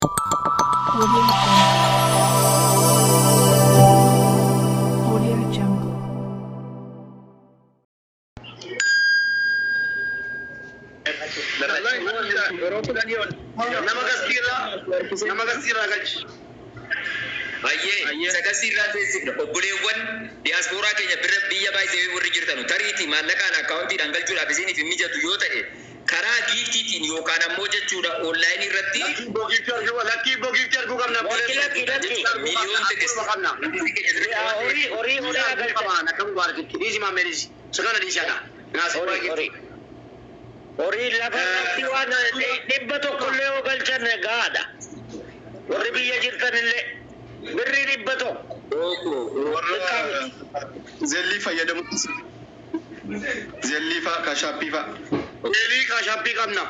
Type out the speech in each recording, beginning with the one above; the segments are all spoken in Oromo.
Audio Jungle. Audio Jungle. Nama gaskiirraa, nama gaskiirraa galchi. Baay'ee sagasii irraa teessifna. Obboleewwan diyaaspooraa keenya bira biyya baay'ee warri jirtanu, tariitii maallaqaan akkaawuntiidhaan galchuudhaaf isiniif hin mijatu yoo ta'e, karaa giiftiitiin yookaan ammoo jechuudha onlaayinii irratti Lakkii bogiiftii arguu, lakkii bogiiftii arguu qabna. Lakki, lakki, lakki. Miliyoon teessifna. Qabna. Horii, horii, horii haa galchan. Akkam baarkitti. Dhiisi maammee, dhiisi. Sakana dhiisi akka. Naasii. Horii, horii. Horii lafa irratti waan 100 illee yoo galchan gahaadha. Warri biyya jirtan illee birrii 100. Warra Zelle fayyadamutti, Zelle fa'a, Cash App fa'a. Zelle, Cash App qabna.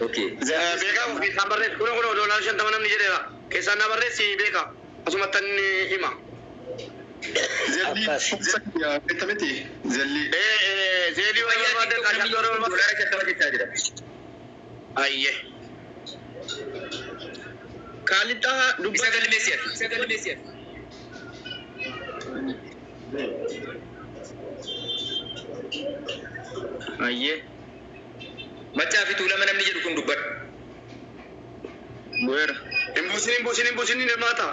Okay. Beekaa, keessaan barreessi. Kun kun doolaara 50 namni jedheera. Keessaan na barreessi, beekaa. Asumatti inni hima. Zelle Akkas. beekta miti Zelle. Zelle warra barbaadan, Cash App warra barbaadan. Doolaara 50 jechaa jira. Ayyee. Kaalixaa Isa dubbata. galmeessi ati. Isa galmeessi ati. Ayyee. Macaa fi Tuulama namni jedhu kun dubbadhu. Bu'eera. Hin buusin, hin buusin, hin buusin, hin hirmaata.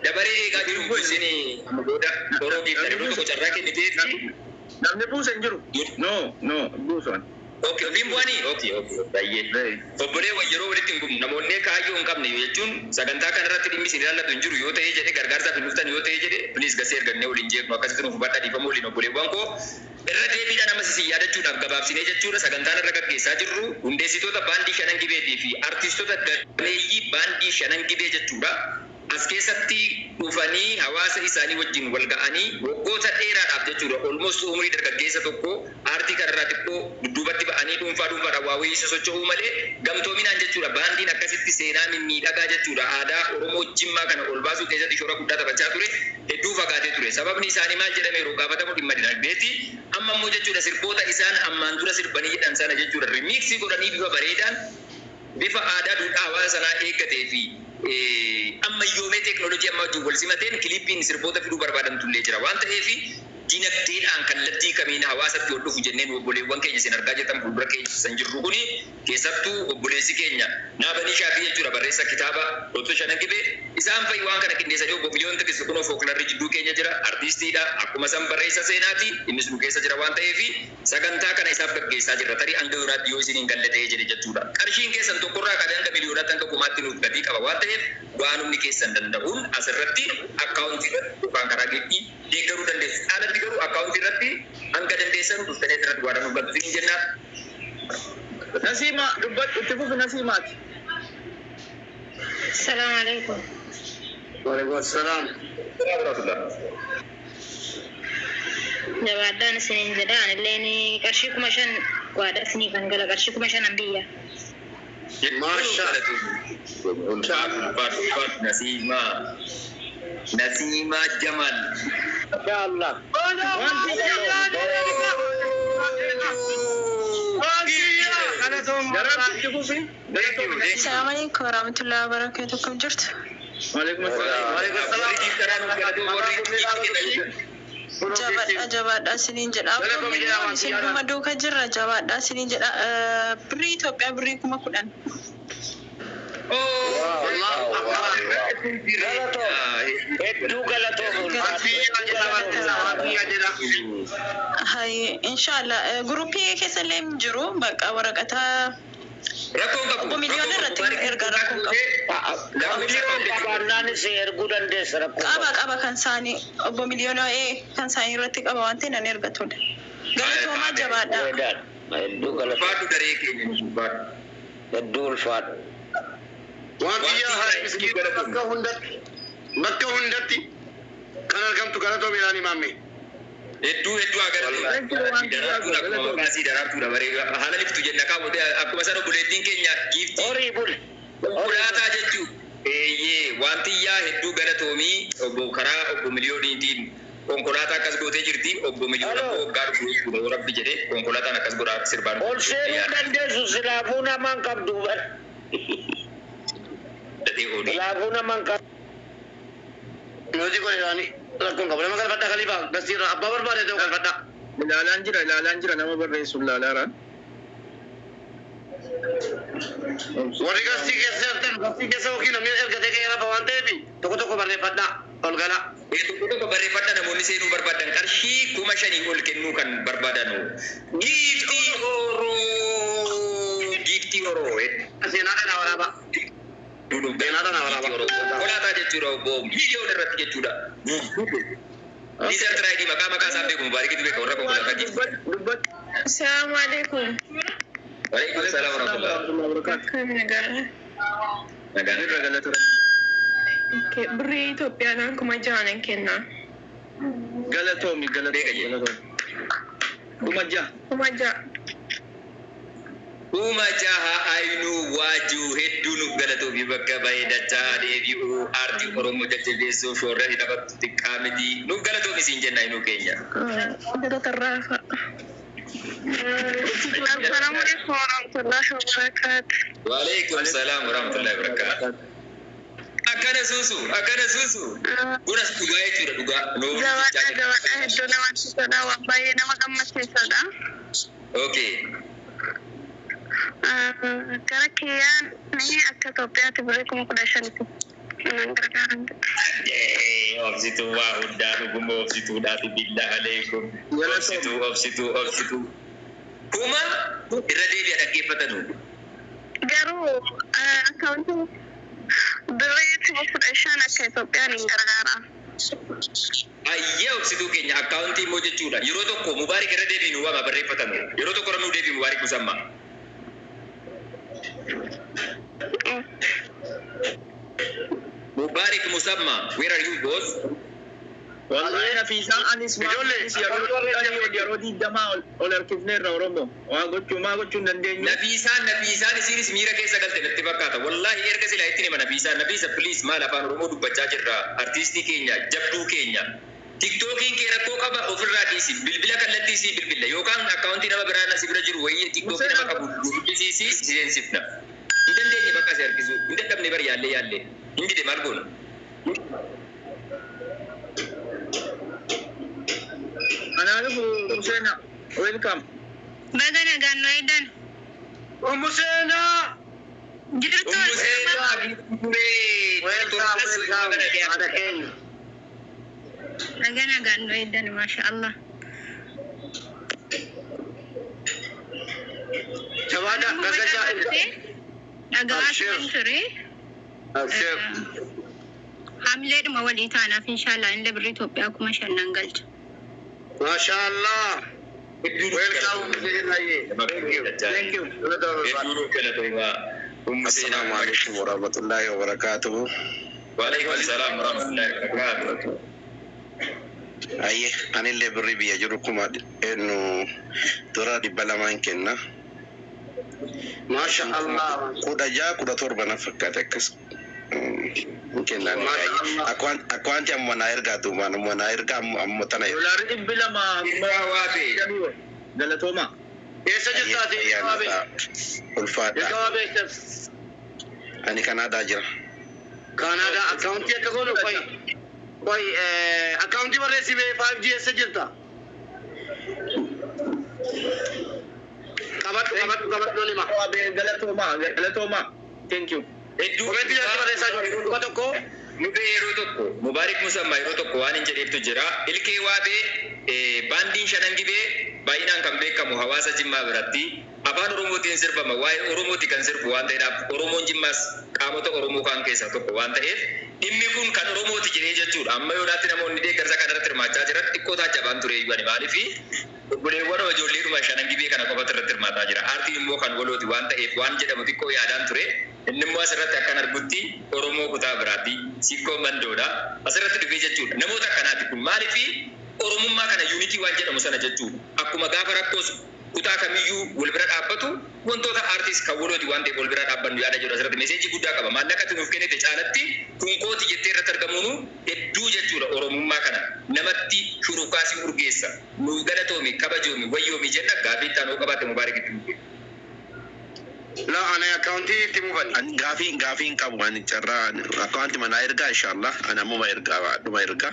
Dabaree eegaa jiru isin amma booda boroo giiftan iddoo tokko carraa kenniteefi. Namni buuse hin jiru. No, no, buusan. Okay, ofiin bu'anii? Okay, baay'ee. Obboleewwan, yeroo walitti hin gubnu, namoonni kaayyoo hin qabne jechuun sagantaa kanarratti dhimmi isin ilaallatu hin jiru yoo ta'e jedhe, gargaarsaaf hin dhuftan yoo ta'e jedhe, please gasee ergannee waliin jeeqnu, akkasitti nuuf hubadhaa, dhiifama waliin, obboleewwan koo. Irra deebiidhaan ammas isin yaadachuudhaaf gabaabsinee jechuudha, sagantaan irra gaggeessaa jirru hundeessitoota baandii Shanan Gibeetii fi artistoota gameeyyii baandii Shanan Gibee jechuudha. As keessatti dhufanii hawaasa isaanii wajjin wal ga'anii waggoota dheeraadhaaf jechuudha, almost umurii dargaggeessa tokko aartii kanarraa xiqqoo dudduubatti ba'anii dhuunfaa dhuunfaadhaan waa wayii sosocho'uu malee, gamtoominaan jechuudha baandiin akkasitti seenaa mimmiidhagaa jechuudha aadaa Oromoo Jimmaa kana ol baasuu keessatti shoora guddaa taphachaa ture hedduu fagaatee ture. Sababni isaanii maal jedhame yeroo gaafatamu dhimma dinagdeeti. Amma immoo jechuudha sirboota isaan ammaan dura sirbanii jedhan sana jechuudha remix godhanii bifa bareedaan, bifa aadaa duudhaa hawaasa sanaa eeggatee fi ammayyoomee teeknooloojii amma wajjin wal simateen kiliippiin sirboota fiduu barbaadamtullee jira waan ta'eef, dinagdeedhaan kallattii kamiin hawaasatti ol dhufu jenneen, obboleewwan keenya isin argaa jirtan fuuldura keenya san jirru kuni, keessattuu obboleessi keenya Naabanii Shaafii jechuudha, barreessa kitaaba Loltuu Shanan Gibee, isaan fa'i waan kana qindeessanii, obbo Miliyoon Tikis kunoo fooklarri jidduu keenya jira, artiistiidha, akkuma san barreessa seenaati, innis nu keessa jira waan ta'eef, sagantaa kana isaaf gaggeessaa jirra. Tarii hanga yoonaatti yoo isin hin galle ta'ee jedhe jechuudha, qarshiin keessan tokkorraa qabee hanga miliyoonatti, hanga kumaatti nuuf gatii qaba waan ta'eef, waan humni keessan danda'uun asirratti akkaawuntii irratti yookaan karaa geejjii deeggaruu dandeessu. Caalatti garuu akkaawuntii irratti hanga dandeessan dhuftanii asirratti waan nuuf galtu hin jennaa. Nasiima, dubbadhu, itti fufi Nasiimaati. Assalamu alaikum. Waalaikum salaam. Jabaadhaan isiniin jedha. Anilleen qarshii 5,000 waada isinii kan gala, qarshii 5,000 biyya. Maasha. Nasiimaa. Nasiimaa Jamal. Inshallah. Wanti Daraartuu, itti fufi. Assalamu alaikum warahmatullahi wabarakatuh. Akkam jirtu? Waalaikum salaam. Waalaikum salaam. Jabaadhaa, jabaadhaa isiniin jedha. Abboon miliyoon isin dhuma duuka jirra, jabaadhaa isiniin jedha. Birrii Itoophiyaa birrii 10,000. Galatoom. Hedduu galatoom, ulfaadhu. Hayi, inshallah guruppii keessa illee hin jiru bakka waraqataa Rakkoon qabu. Obbo Miliyoon irratti erga rakkoon qabu. Miliyoon qabaannaanis erguu dandeessa, rakkoo Qaba, qaba, kan isaanii obbo Miliyoon kan isaanii irratti qaba waan ta'e nan erga tole. Galatoomaa, jabaadhaa. Bareedaadha. Hedduu galatoom. Ulfaadhu, daree keenya ulfaadhu. Hedduu ulfaadhu. Waan biyya haadha miskiin bakka hundatti, bakka hundatti kan argamtu, galatoo midhaan himamme. Hedduu hedduu agartee daraartuudha, akkuma maqaa isii daraartuudha, bareeda haala liftu jenna kaawwate, akkuma sana obboleettiin keenya giiftii Horii buli. konkolaataa jechuu, eeyyee, wantiyyaa hedduu galatoomii, obbo karaa obbo Miliyooniitiin konkolaataa akkas gootee jirti. Obbo Miliyoon Hello. ammoo waggaa dhufu jechuudha, yoo rabbi jedhee konkolaataan akkas godhaa sirbaan. Ol seenuu dandeessu, silaafuu namaan qabdu bar. ergatee oole. Kanaafuu nama hin qabu. Nuti kun ilaani rakkoon qabu. Nama galfadhaa Khalifa gasiirra abbaa barbaade ta'u galfadhaa. Ilaalaan jira nama barreessu ilaalaara. Warri gasii keessa jirtan gasii keessa yookiin namni ergatee ka'ee rafa waan ta'eef tokko tokko barreeffadhaa ol galaa. Tokko tokko barreeffadhaa namoonni seenuu barbaadan qarshii 5,000 ol kennuu kan barbaadanu. Giiftii Oroo! Giiftii Oroo! Seenaa kana waraabaa. Seenaa kana waraabaa. Konkolaataa jechuudha obbo miiliyoona irratti jechuudha. Niisar Tiraayidii maqaa isaan beeku Mubaarikitu beeka warra konkolaataa giiftii. Dubbatti. Assalamu alaikum. Waalaikum salaam warahmatullahi. Akkam nagaa. Nagaan. Irra galata. Okay, birrii Itoophiyaadhaan 6,000 kenna. Galatoomi galatoomi. 6,000. 6,000. 6,000 ayinuu waajuu hedduu nuuf galatoomi bakka bahee dachaa deebi'uu aartii Oromoo jajjabeessuu shoorra taphattu xiqqaa miti nuuf galatoomi siin jenna ayinuu keenya. Galatoomi. Assalamu alaikum warahmatullahi wabarakatuh. Waalaikum salaam warahmatullahi wabarakatuh. Akkana suusu akkana suusu bunas dhugaa jechuudha dhugaa. Jabaadhaa jabaadhaa hedduu namatti tola waan baay'ee nama gammachiisadha. Okay. Gara kiyyaan akka Itoophiyaatti birrii 15,000 nan gargaaran. Obsituu waa hundaa dhuguma obsituudhaati billaa aleekum. Obsituu obsituu obsituu. Kuma irra deebi'a dhaggeeffatanu. Garuu akkaawuntii birrii 15,000 akka Itoophiyaan hin gargaara. Ayyee obsituu keenya akkaawuntii immoo jechuudha. Yeroo tokko Mubaarik irra deebiin waama barreeffatanu. Yeroo tokko irra nuu deebii Mubaarik Musammaa. Mubarak Musamma, where are you boss? Wallahi Nafiisaan anis yeroo 20 ol harkifneerra Oromoo. Waa gochuu maa gochuu hin dandeenyu. Nafiisaan isiinis miira keessa galte natti fakkaata. Wallahi erga silaa ittiin hima Nafiisaan. Nafiisa please maal afaan Oromoo dubbachaa jirra. Artiistii keenya, jabduu keenya. Tiktookiin kee rakkoo qaba ofirraa dhiisi. Bilbila kallattii sii bilbila yookaan akkaawuntii nama biraa si bira jiru wayii tiktookii nama qabu dubbisiisii seensifna. Hin dandeenye bakka si harkisu. Hin dadhabne bari yaallee yaallee. Hin dide maal goona? Anaanufu Huseena welcome. Baga nagaan nu eegan. Ummu Seenaa. Jirtu Ummu Seenaa Welcome welcome haadha keenya. Baga nagaan nu eegan maasha Allah. Jabaadhaa gaggachaa. Dhagaa kan ture. Abshir. Hamileedhuma walii taanaaf inshaallah inni birrii Itoophiyaa 5,000 nan galcha. Maasha Allah. Welcome Ummu Seenaa. Thank you. Assalamu alaikum warahmatullahi wabarakatuh. Waalaikum salaam warahmatullahi wabarakatuh. Ayyee anillee birrii biyya jiru 200,000 kenna. Maasha Allah. 16 17 na fakkaate akkas kennaan. Akka wanti amma naa ergaatu amma naa ergaa amma tana. $200 galatooma. Eessa jirtaati? Ulfaadha. Ani Kanaadaa jira. Kanaadaa akkaawuntii akka goonu qoy qoy akkaawuntii barreessi bee 5G eessa jirta? Qabadhu qabadhu qabadhu lima. Galatooma galatooma. Thank you. Hedduu Komentii jalatti barreessaa jiru kuma tokko. Mubee yeroo tokko Mubaarik Musammaa yeroo tokko waan hin jedheeftu jira. Ilkee waabee baandiin shanan gibee baay'inaan kan beekamu hawaasa Jimmaa biratti afaan Oromootiin sirbama. Waa'ee Oromooti kan sirbu waan ta'eedhaaf Oromoon Jimmaas qaamota Oromoo kaan keessaa tokko waan ta'eef dhimmi kun kan Oromooti jedhee jechuudha. Amma yoonaatti namoonni deeggarsa kanarratti hirmaachaa jiran xiqqoo taajjabaan ture iyyuu maaliifi obboleewwan ijoolleedhuma shanan gibee kana qofatu irratti hirmaataa jira. Aartiin immoo kan walooti waan ta'eef waan jedhamu xiqqoo yaadaan ture. Inni immoo asirratti akkan argutti Oromoo kutaa biraatti sikkoo mandoodha. Asirratti dhufee jechuudha. Namoota akkanaati kun maaliifi Oromummaa kana yuunitii waan jedhamu sana jechuudha. Akkuma gaafa rakkoos kutaa kamiyyuu wal bira dhaabbatu wantoota aartiis kan walooti waan ta'eef wal bira dhaabbannu yaada jedhu asirratti meseejii guddaa qaba. Maallaqa nuuf kennite caalatti kun kooti jettee irratti argamuunu hedduu jechuudha Oromummaa kana namatti shurukaasii urgeessa. Nuuf galatoomi kabajoomi wayyoomi jenna gaafii itti aanuu qabaate Mubaarik itti. La ana akkaawuntii itti muufani. Ani gaafii hin qabu ani carraa akkaawuntii manaa ergaa inshallah ani ammuma ergaa dhuma ergaa.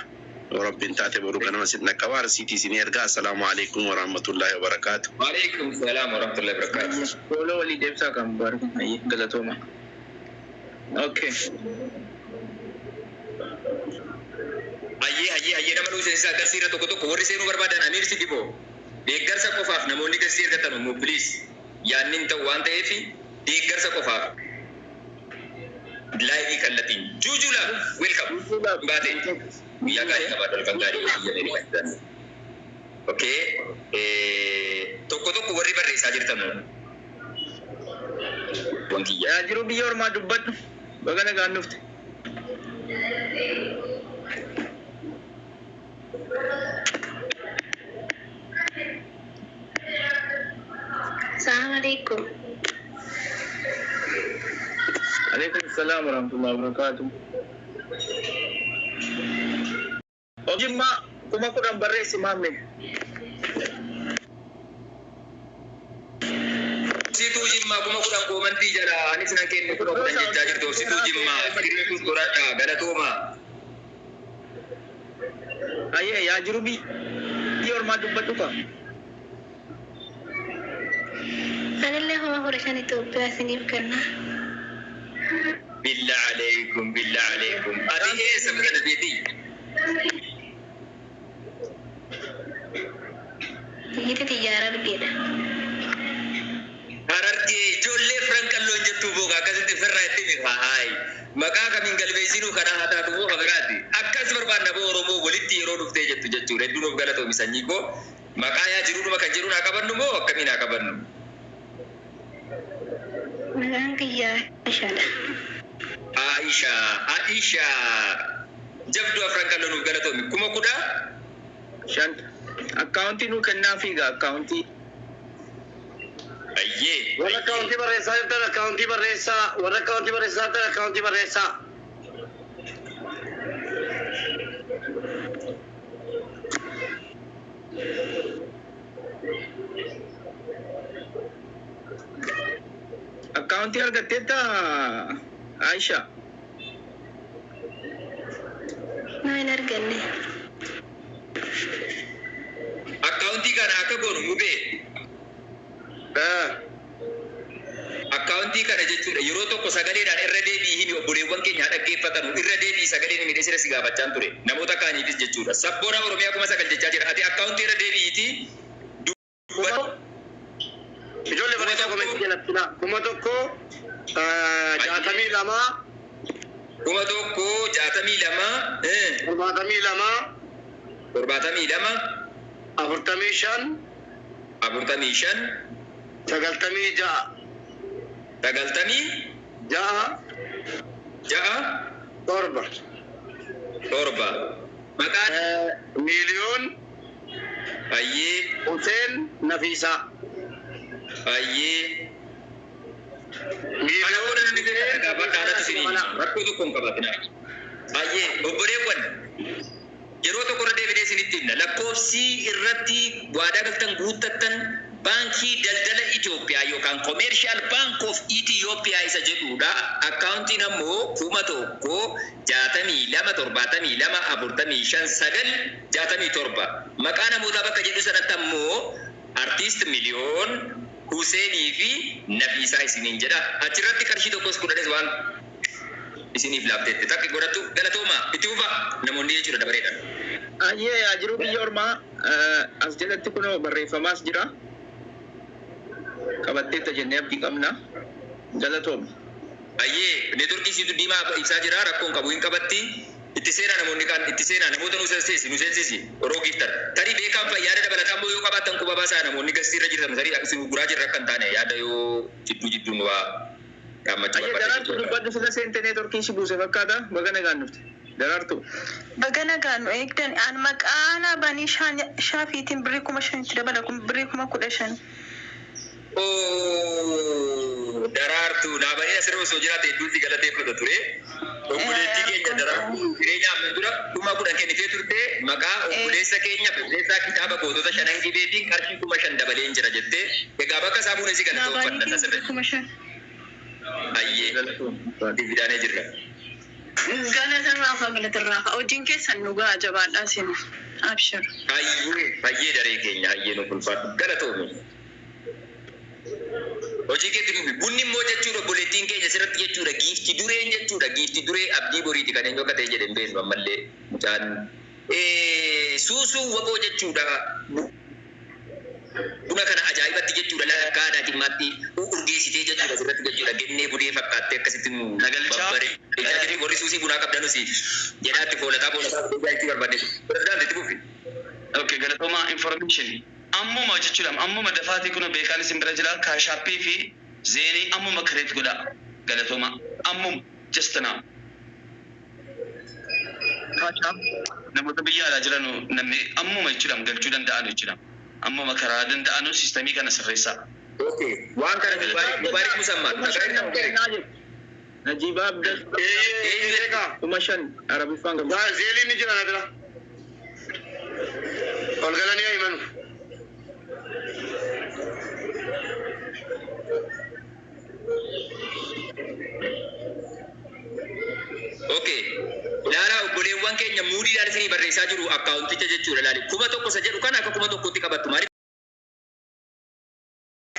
Rabbiin taate boruu ganama sin dhaqqaba arsiitii isin ergaa. Assalaamu alaikum warahmatullahi wabarakaatu. Waalaikum salaam warahmatullahi wabarakatuh. Follow walii deebisaa kan Mubaarak. Ayyee galatooma. Okay. Ayyee ayyee ayyee, nama nuu seensisaa garsiirra tokko tokko warri seenuu barbaadan amiir si diboo. Deeggarsa qofaaf namoonni garsii ergatan immoo please yaadni hin ta'u waan ta'eef deeggarsa qofaaf. Live kallattiin. Juujula, welcome. Baate guyyaa gaarii qabaadhu, halkan gaarii biyya Ameerikaa. Okay. Tokko tokko warri barreessaa jirtan wankiyya. Yaa jiru biyya ormaa dubbadhu. Baga nagaan dhufte. Assalamu alaikum. Alaikum salaam warahmatullahi wabarakatuh. Jimmaa 10,000 barreessi maamme. Situu Jimmaa 10,000 koomantii jala anis nan kenne 10,000 jechaa jirtu. Situu Jimmaa iskiriin qoradha galatooma. Ayyee yaa jiru biyya ormaa dubbadhu ka. Anillee 15,000 Itoophiyaa isiniif kenna. Billa aleikum, billa aleikum. Ati eessa kana beetii? Biyyi xiyyaara argeedha. Harargee ijoollee Frankalloon jettuu booga akkasitti firraa itti mifa haayi. Maqaa kamiin galmeessinuu kana haa taatu moo kabiraati. Akkas barbaadna boo Oromoo walitti yeroo dhuftee jettu jechuudha. Hedduun of galatoomi sanyii koo. Maqaa yaa jiruudhuma kan jedhuun haa qabannu moo akkamiin haa qabannu? Maqaan kiyyaa Aishaadha. Aisha, Aisha. Jabduu afran qal'oo nuuf galatoomi. 10,000. 5. Akkaawuntii nuu kennaa fiiga akkaawuntii. Ayyee. Warra akkaawuntii barreessaa jirtan akkaawuntii barreessaa. Warra akkaawuntii barreessaa jirtan akkaawuntii barreessaa. Akkaawuntii argatteetta Aisha? Naa hin arganne. Akkaawuntii kana akka goonu mubee. Akkaawuntii kana jechuudha yeroo tokko sagaleedhaan irra deebii himi, obboleewwan keenya haa dhaggeeffatanu, irra deebii sagaleen himi sira si gaafachaan ture namoota kaaniifis jechuudha. Sabboona Oromiyaa 9,000 jechaa jira. Ati akkaawuntii irra deebiitii dubbadhu. Ijoollee barreessaa komentii jalatti laa. 1062. 1062. 72. 72. 45. 45. 96. 96. 6. 6. 7. 7. Maqaan? Miiliyoon. Ayyee. Hussein Nafiisaa. Ayyee. Kana booda namni fedhan gaafadha haadhatu isinii rakkoo tokko hin qabaatina. Ayyee obboleewwan, yeroo tokko irra deebinee isinitti himna, lakkoofsi irratti waadaa galtan guuttattan Baankii Daldala Itoophiyaa yookaan Commercial Bank of Ethiopia isa jedhudha. Akkaawuntiin ammoo 1,062 72 45 9 67. Maqaa namootaa bakka jedhu sanatti ammoo artiist Miliyoon Huseenii fi Nafiisaa isiniin jedha. Achirratti qarshii tokkos kudhanis waan isiniif laafteetti. Takki godhattu galatooma itti fufa namoonni jechuudha dabareedhaan. Ayyee yaa jiru biyya ormaa as jalatti kunoo barreeffamaas jira. Qabatteetta jennee abdii qabna. Galatooma. Ayyee, neetworkii siitu diimaa ibsaa jira, rakkoon qabu hin qabatti. Itti seenaa, namoonni kaan itti seenaa, namoota nu seensisi nu seensisi yeroo giiftan. Tarii beekaan fa'a yaada dabalataa immoo yoo qabaattan quba baasaa, namoonni gastii irra jirtan tarii isin gurguraa jirra akka hin taane yaada yoo jidduu jidduun waa gaammachuu Ayyee Daraartu dubbadhu, sila seente neetworkiin si buuse fakkaata, baga nagaan dhufte. Daraartu. Baga nagaan nu eegdan. An maqaan abanii shaafiitiin birrii 5,000tti dabala, kun birrii 15,000. Daraartuu dhaabanii asirra osoo jiraate hedduun si galateeffata ture. Obboleettii keenya Daraartuu jireenya amma dura 10,000 kennitee turte, maqaa obboleessa keenya barreessaa kitaaba Gootota Shanan Gibeetiin qarshii 5,000 dabaleen jira jettee, egaa bakka isaa buune si galatoonfanna Dhaabaniitiin asirra. birrii 5,000. Hayyee. Dividaanee jirra. Galatarraa galatarraa hojiin keessan dhugaa jabaadhaa isin abshir. Hayyee hayyee daree keenya hayyee nu kulfaadhu galatoomi. Hojii keetti fufi bunni immoo jechuudha obboleettiin keenya sirratti jechuudha giifti dureen jechuudha giifti duree abdii boriiti kan eenyu akka ta'e jedhe hin beeknu ammallee mucaan suusuu waqoo jechuudha. Buna kana ajaa'ibatti jechuudha lakkaa aadaa jimmaatti urgeessitee jechuudha sirratti jechuudha gennee budee fakkaattee akkasitti nu babbareechaa jirti warri suusii bunaa qabdanusi jedhaatti foolataa foolataa jechuu barbaadde. Pirezidaanti itti fufi. Okay, galatoomaa information. Ammuma jechuudha ammuma dafaatii kun beekaan isin bira jira Cash Appii fi Zelleii ammuma create godhaa galatoomaa ammuma just now. Cash App namoota biyya alaa jiran namni ammuma jechuudha galchuu danda'an jechuudha. Ammuma karaa danda'anu systemii kana sirreessaa. Okay. Waan kana Mubaarik Musammaa. Najiba Abdul. 5,000 Arabiffaan galu. Zelliin ni jira na bira. Ol galanii haa himanu. Okay. Ilaalaa obboleewwan keenya muudiidhaan isinii barreessaa jiru akkaawunticha jechuudha laali. 1000 isa jedhu kana akka 1000tti qabattu maaliif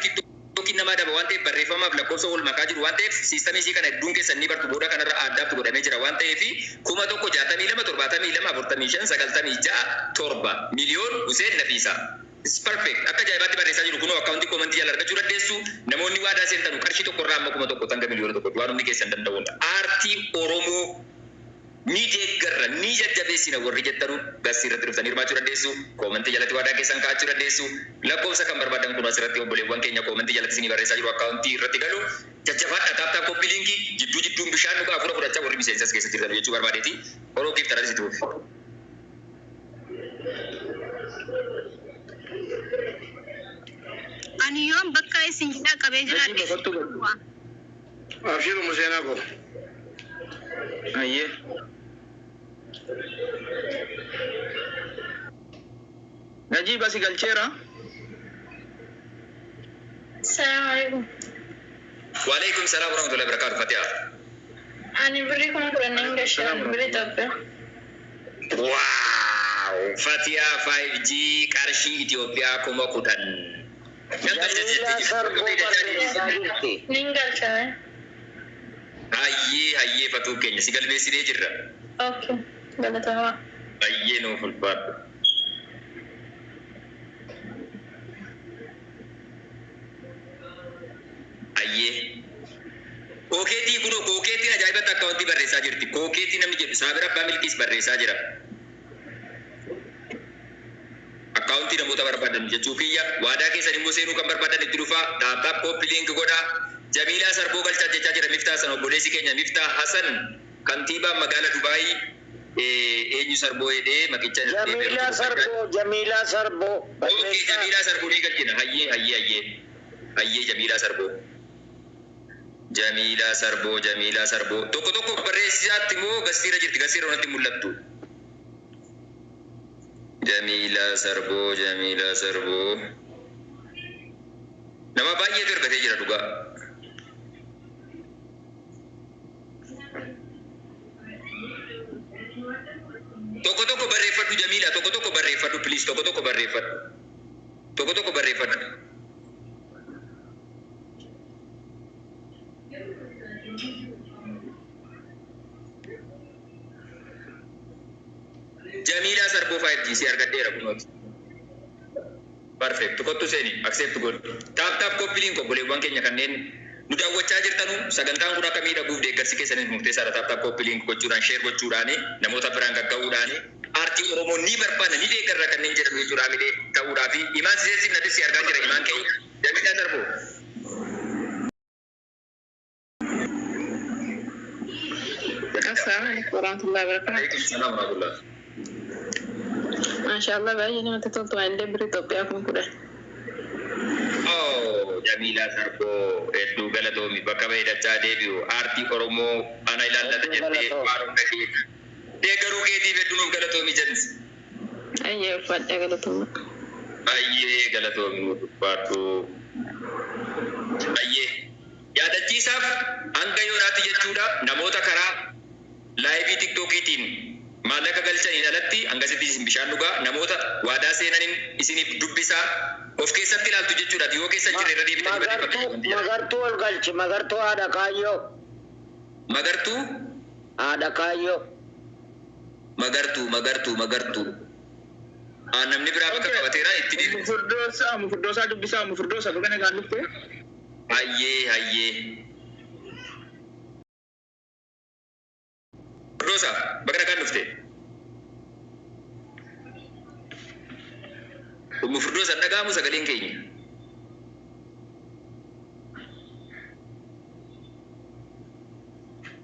TikTokiin namaa daba waan ta'eef barreeffamaaf lakkoofsa wal makaa jiru waan ta'eef systemii isii kana hedduun keessan ni bartu booda kanarra addaatti godhamee jira waan ta'eef 1062 72 45 96 7 miliyoon Hussein Nafiisa. It's perfect. Akka ajaa'ibaatti barreessaa jiru kunoo akkaawuntii commentii jala argachuu dandeessu. Namoonni waadaa seentanu qarshii tokkorraa amma 1000 hanga miliyoona 1tti waan humni keessan danda'uudha. Aartii Oromoo ni deeggarra ni jajjabeessina warri jettanu gasii irratti dhuftanii hirmaachuu dandeessu. Commentii jalatti waadaa keessan kaa'achuu dandeessu. Lakkoofsa kan barbaadan kun asirratti obboleewwan keenya commentii jalatti isinii barreessaa jiru akkaawuntii irratti galu. Jajjabaadha tap tap copy linkii jidduu jidduun bishaan dhugaa hafuura fudhachaa warri miseensas keessa jirtan jechuu barbaadeeti. Oroo giif taraa sitti fufi. Ani yoon bakka isin jidhaa qabee jiraadhe. Abshiiru Museenaa koo. Ayyee. Najiba si galcheera. Salaamu alaikum. Waalaikum salaam warahmatullahi wabarakatuh Fatiha. Ani birrii 10,000 nan gashaa birrii Itoophiyaa. Wow! Fatiha 5G qarshii Itoophiyaa 10,000. Jamiilaa Sarboo barreessaa jirti. Nin galchame. Hayyee hayyee fatuu keenya si galmeessinee jirra. Okay. Galatoomaa. Hayyee nuuf ulfaadhu. Hayyee. Kookeetii kunoo kookeetiin ajaa'ibatti akka wanti barreessaa jirti. Kookeetii namni jedhu Saabir Abbaa Milkiis barreessaa jira. Akkaawuntii namoota barbaadan jechuu kiyya waadaa keessan immoo seenuu kan barbaadan itti dhufaa tap tap copy link godhaa. Jamiilaa Sarboo galchaa jechaa jira Miftaa Hasan obboleessi keenya Miftaa Hasan kantiibaa magaalaa Dubaayii eenyu Sarboo jedhee maqicha Jamiilaa Sarboo, Jamiilaa Sarboo. Okay, Jamiilaa Sarboo ni galchina. Hayyee hayyee hayyee. Hayyee Jamiilaa Sarboo. Jamiilaa Sarboo, Jamiilaa Sarboo. Tokko tokko barreessisaatti immoo gassiira jirti. Gassiira wanti mul'attu. Jamiilaa Sarboo, Jamiilaa Sarboo. Nama baay'eetu ergatee jira dhugaa. Tokko tokko barreeffadhu Jamiilaa, tokko tokko barreeffadhu please, tokko tokko barreeffadhu. Tokko tokko barreeffadhu. Jamiilaa Sarboo 5G si argadheera kunooti. Perfect. Kottu seeni accept godhu. Tap tap copy link obboleewwan keenya kanneen nu daawwachaa jirtanu sagantaan kun akka miidhaguuf deeggarsi keessaniif murteessaadha. Tap tap copy link gochuudhaan share gochuudhaan namoota biraan gagga'uudhaan aartii Oromoo ni barbaanna ni deeggarra kanneen jedhamu jechuudha milee ta'uudhaa fi imaan siseessiif natti si argaa jira imaan keenya. Jamiilaa Sarboo. Assalamu alaikum warahmatullahi wabarakatuh. Alaikum salaam warahmatullah. Maashaallah baay'ee namatti toltu waan illee birrii Itoophiyaa 10,000. Oh, Jamiilaa Sarboo hedduu galatoomi bakka bareedachaa deebi'u aartii Oromoo ana ilaallata jettee waan hunda keetii deeggaruu keetiif hedduu nuuf galatoomi jensi. Ayyee ulfaadhaa galatooma. Baay'ee galatoomi ulfaadhu. Baay'ee. Yaadachiisaaf hanga yoonaatti jechuudha namoota karaa live TikTokiitiin maallaqa galchaniin alatti hangasitti isin bishaan dhugaa, namoota waadaa seenaniin isiniif dubbisaa, of keessatti ilaaltu jechuudha. Yoo keessa jirre irra deebitanii Magartuu barreeffatu. Magartuu ol galchi, Magartuu haadha kaayyoo. Magartuu. Haadha kaayyoo. Magartuu, Magartuu, Magartuu. Ah, namni biraa bakka qabateera itti deebi. Mufurdoosaa, Mufurdoosaa dubbisaa, Mufurdoosaa baga nagaan dhufte. Hayyee, hayyee. Mufurdoosaa, baga nagaan dhufte. Mufurdoosaa, dhaga'amu sagaleen keenya?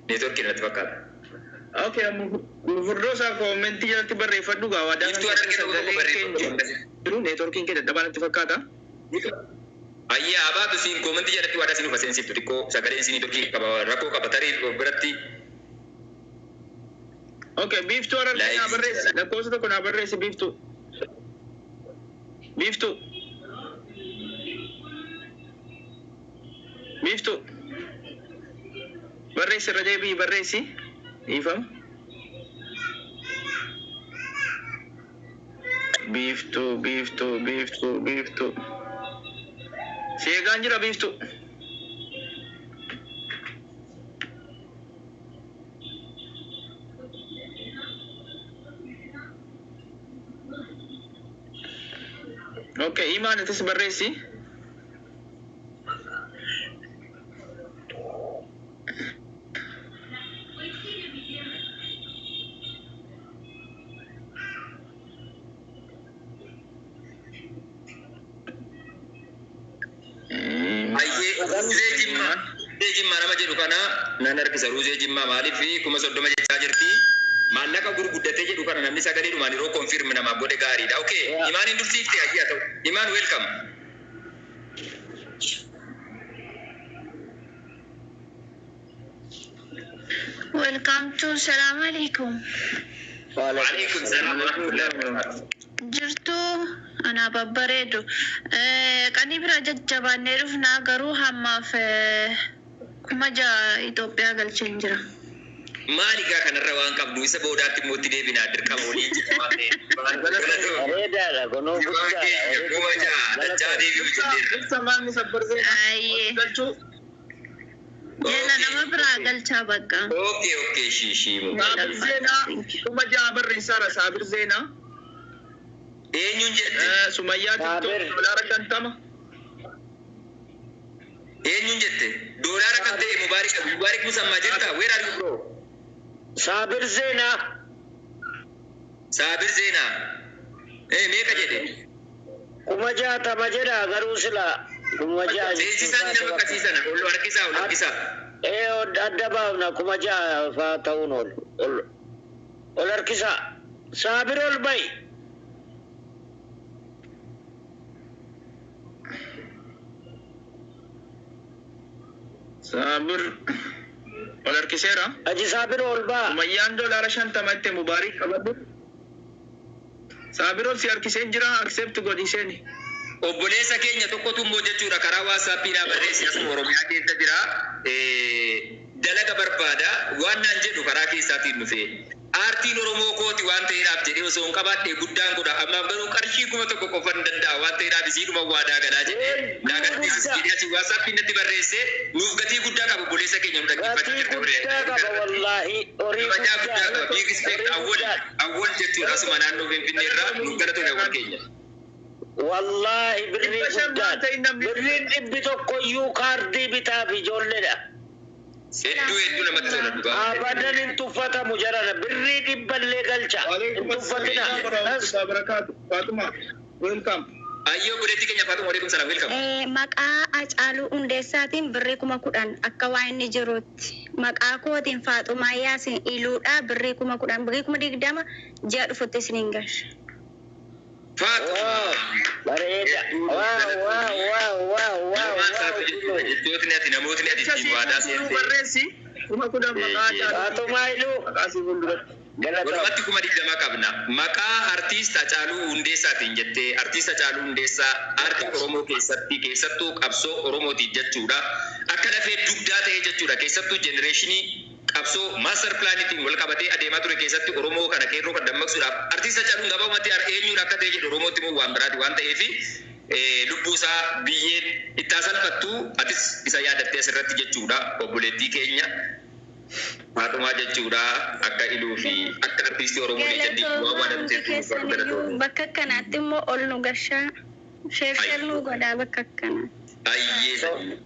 Neetworkiin natti fakkaata. Okay, Mufurdoosaa comment jalatti barreeffadhu gaa waadaa Iftuu argina tokko sagaleen barreeffadhu. keenya jiru neetworkiin kee dadhabaa natti fakkaata. Ayyee, abaatu siin comment jalatti waadaa siin ufa seensiftu, xiqqoo sagaleen siin neetworkii qaba, rakkoo qaba tarii of biratti. Okay, Biiftuu Harargee naa barreessi. Lakkoofsa tokko naa barreessi, Biiftuu. Biiftuu. Biiftuu. Barreessi, irra deebi'i barreessi. Dhiifama. Biiftuu, Biiftuu, Biiftuu, Biiftuu. Si eegaan jira, Biiftuu. Okay, Imaan itis barreessi. Ayyee, Ruuzee Jimmaa. Ruuzee Jimmaa nama jedhu kana nan harkisa. Ruuzee Jimmaa maaliif 30,000 jechaa jirti. Maallaqa gurguddatee jedhu kana namni sagaleedhumaan yeroo confirm namaaf godhe gaariidha. Okay, Imaan hin dursiifte, ayyee haa ta'u. Imaan, welcome. Welcome to, salam alaikum. Waalaikum salaam wa rahmatullahi wa barakatuh. Jirtu anaa babbareedu. Qanii bira jajjabaannee dhufnaa, garuu hammaaf 6,000 Itoophiyaa galcheen jira. Maali gaa kanarra waan qabdu isa boodaatti immoo itti deebinaa, dirqama waliin jira waan ta'eef. Bareedaadha kunoo, guddaadha. 6,000 dachaa deebi'u jenneerra. Ibsa maalni sabbarsee Ayyee. galchuu. Jala nama biraa galchaa bakka. Okay, shi. Saabir Zeenaa 6,000 barreessaara, Saabir Zeenaa. Eenyuun jette? Sumayyaa TikTok Saabir. $50. Eenyuun jette? Doolaara kan ta'e Mubaarik, Mubaarik Musammaa jirta? Where are you, bro? Saabir Zeenaa. Saabir Zeenaa. Eh, meeqa jedhe? 60,000 jedha, garuu sila 6,000. Seensisaan nama akkasii sana ol harkisaa, ol harkisaa. Ee, adda baafna, 6,000 faa ta'uun ol ol ol harkisaa. Saabir, ol ba'i. Saabir ol harkiseera. Aji Saabir, ol ba'a. Sumayyaan $50 itti Mubaarik qabadhu. Saabir, ol si harkiseen jira, accept godhi seeni. Obboleessa keenya tokkotu immoo jechuudha karaa WhatsAppiidhaan barreesse, asuma Oromiyaa keessa jira. Dalaga barbaada waan naan jedhu karaa keessaatiin dhufe. Aartiin Oromoo kooti waan ta'eedhaaf jedhee osoo hin qabaadhe guddaan godha. Ammaaf garuu qarshii 1000 qofa hin danda'a waan ta'eedhaaf isiidhuma waadaa galaa jedhee naa garsiisus jedhee asii WhatsAppiin natti barreesse, nuuf gatii guddaa qaba obboleessa keenya nu dhaggeeffachaa Gatii jirta. guddaa qaba wallaahi, horii Kabajaa guddaa guddaa. qaba. Big respect, Awwal, Awwal jechuudha asuma naannoo Finfinnee irraa nuuf galatoome, Awwal keenya. Wallaahi birrii 500 guddaan maal ta'in namni. Birriin 100 iyyuu kaardii bitaaf ijoolleedha. Hedduu hedduu namatti tola dhugaa. Abadan hin tuffatamu jarana, birrii dhibballee galcha. Hin Waalaikum tuffatina. assalam warahmatullahi wabarakatuh. Fatuma, welcome. Ayyoo, obboleettii keenya Faatuma, waalaikum salaam, welcome. Maqaa Hacaaluu Hundeessaatiin birrii 10,000 akka waan inni jirutti. Maqaa kootiin Faaxumaa Yaasin Iluudha, birrii 10,000, birrii 20,000 ji'a dhufutti isiniin gasha. Faatuma. Wow, bareeda. Wow, wow, wow, wow, wow, Namaan wow. saatu jechuudha jechootni ati namootni ati ittiin waadaa Akkasii seente. barreessi. 10,000 maqaa Hacaaluu. Faaxumaa Iluu. Maqaa sii fuulduratti. Galatoomi. Walumatti 20,000 qabna. Maqaa artiist Hacaaluu Hundeessaatiin jettee, artiist Hacaaluu Hundeessaa aartii Oromoo keessatti, keessattuu qabsoo Oromootiif jechuudha. Akka lafee dugdaa ta'ee jechuudha. Keessattuu generation qabsoo master planiitiin wal qabatee adeemaa ture keessatti Oromoo kana, qeerroo kan dammaqsuudhaaf artiist Hacaaluun gabaabumatti eenyuun akka ta'e jedhu Oromootti immoo waan biraati waan ta'eef, lubbuu isaa biyyeen ittaa salphattu. Atis isa yaadattee asirratti jechuudha, obboleettii keenya Faaxumaa jechuudha, akka iluu fi akka artiistii Oromoo leejandii waan Galatoomaa waan hundi keessan iyyuu. Bakka akkanaatti immoo ol nu gashaa. Share share nu godhaa bakka akkanaatti. Ayyee.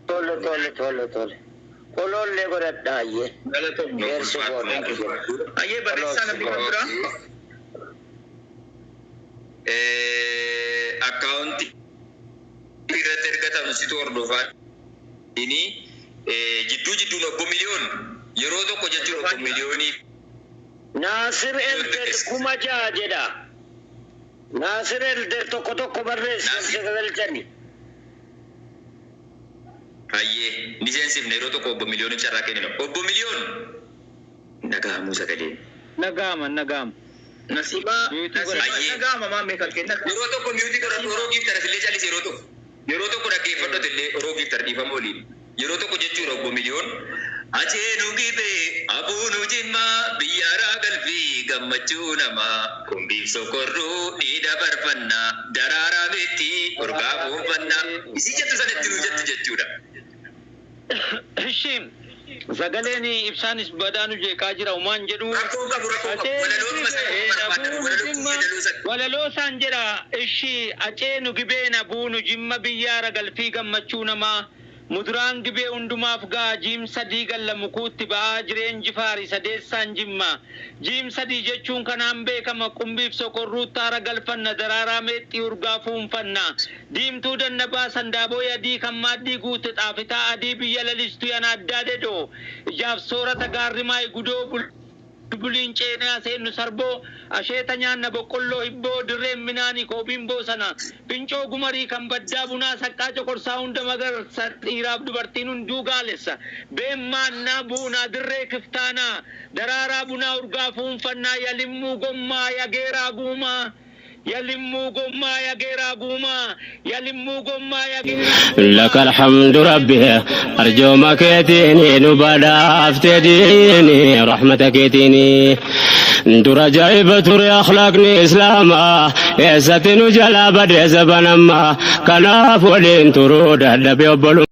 Tole, tole, tole, tole. Qoloollee godhadhaa, ayyee. Galatoom. Geersi goona. Ayyee, barreessaa, namni kan biraa? Akkaawuntii irratti ergatamu situ hordofaa ini jidduu jidduun obbo Miliyoon yeroo tokko jechuun obbo Miliyoonii. Naasir Elder 6000 jedha. Naasir Elder tokko tokko barreessi galchani. Hayyee, ni seensifne. Yeroo tokko obbo Miliyooniif carraa kennina. Obbo Miliyoon, nagahamuu sagalee. Nagaama, nagaama. Nasiibaa, Nasiibaa, nagaama maammee kan kenna. Yeroo tokko mute godhadhu. Oroo giiftar illee callis. Yeroo tokko dhaggeeffadhu illee. Oroo giiftar, dhiifama waliin. Yeroo tokko jechuudha, obbo Miliyoon. Acheenu gibee abuunu jimmaa biyyaaraa galfii gammachuu namaa kumbiif sokorruu ni dabarfannaa daraaraa beetti urgaa fuunfannaa isii jettu sanatti nu jettu jechuudha. Ishi, sagaleen ibsaanis badaanu jeeqaa jira umaan jedhu. Rakkoo qabu, rakkoo qabu. Walaloon masaa barbaaddan. Walaloo isaan jedha. Ishi, aceenu gibee nabuunu jimma biyyaara galfii gammachuu namaa muduraan gibee hundumaaf ga'a jiim sadii galla mukuutti ba'aa jireen jifaari sadeessaan jimma jiim sadii jechuun kanaan beekama. Qumbiif sokorruutti haara galfanna, daraaraa meexxii urgaa fuunfanna, diimtuu dannabaa sandaaboo adii kan maaddii guute, xaafitaa adii biyya lalistuu yana addaa dedoo ijaaf soorata gaarrimaa gudoo bulbuliin ceenaa seennu sarboo asheeta nyaanna boqqolloo hibboo dirreen minaanii koobiin boosana fincoo gumarii kan baddaa bunaa saqqaa coqorsaa hunda magarsa dhiiraaf dubartiin hunduu gaalessa beemmaannaa buunaa dirree kiftaanaa daraaraa bunaa urgaa fuunfannaa yalimmuu gommaa yageeraa guumaa, yalimmuu gommaa yageeraa guumaa, yalimmuu gommaa yageeraa. لك الحمد ربي، أرجو كيتيني نبدا افتديني رحمتك كيتيني درا جايبة تري أخلاقني إسلاما يستن جلا بدي زبنما كناف ولين ترود دبي وبلو.